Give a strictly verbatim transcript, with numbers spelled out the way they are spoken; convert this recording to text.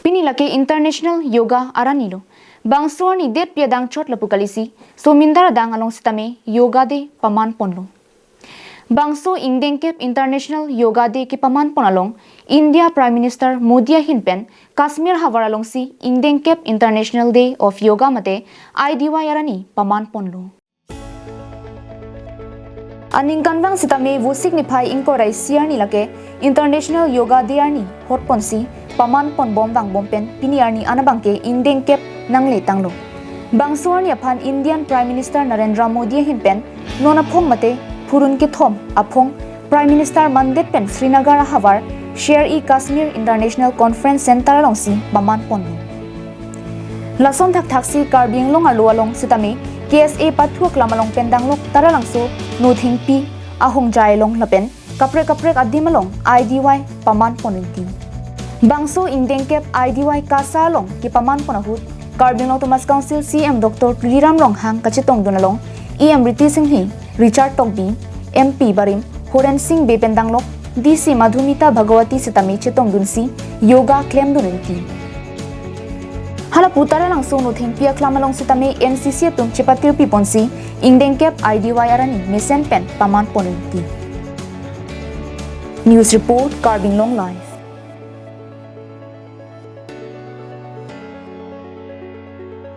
Pini lake International Yoga Arni lo. Bangso arni det pi adang chot lapu kalisi, somindar adang along sitame Yoga Day paman ponlo. Bangso ingdengkep International Yoga Day kepaman pon along, India Prime Minister Modi ahin pen Kashmir havar alongsi ingdengkep International Day of Yoga mate I D Y arni paman ponlo. Aningkanvang sitame Vosik niphai ingkoi ra isi arni lake International Yoga Day arni hot ponsi paman ponbom vangbom pen pini arni an abangke ingdengkep nangle tanglo. Bangso arni aphan Indian Prime Minister Narendra Modi ahin pen non aphong mate phurun kethom aphong Prime Minister mandet pen Srinagar ahavar Sher-e-Kashmir International Conference Center alongsi paman ponlo. Lason thakthaksi Karbi Anglong arlo along sitame K S A pathu aklam along pen danglok Taralangso Nothengpi ahongjai along lapen kaprek kaprek adim along I D Y paman pon rinti. Bangso ingdengkep I D Y KASA along kepaman pon ahut Karbi Anglong Autonomous Council C E M Doctor Tuliram Ronghang kachetongdun along E M Riti Singhi, Richard Tokbi, M P barim Horen Sing Bey pen danglok D C Madhumita Bhagawati sitame chetongdunsi yoga klemdun rinti. Halapu Taralangso Nothengpi aklam along sitame N C C atum chepatirpi ponsi ingdengkep I D Y arni mesen pen paman pon rinti. News report, Karbi Anglong Live.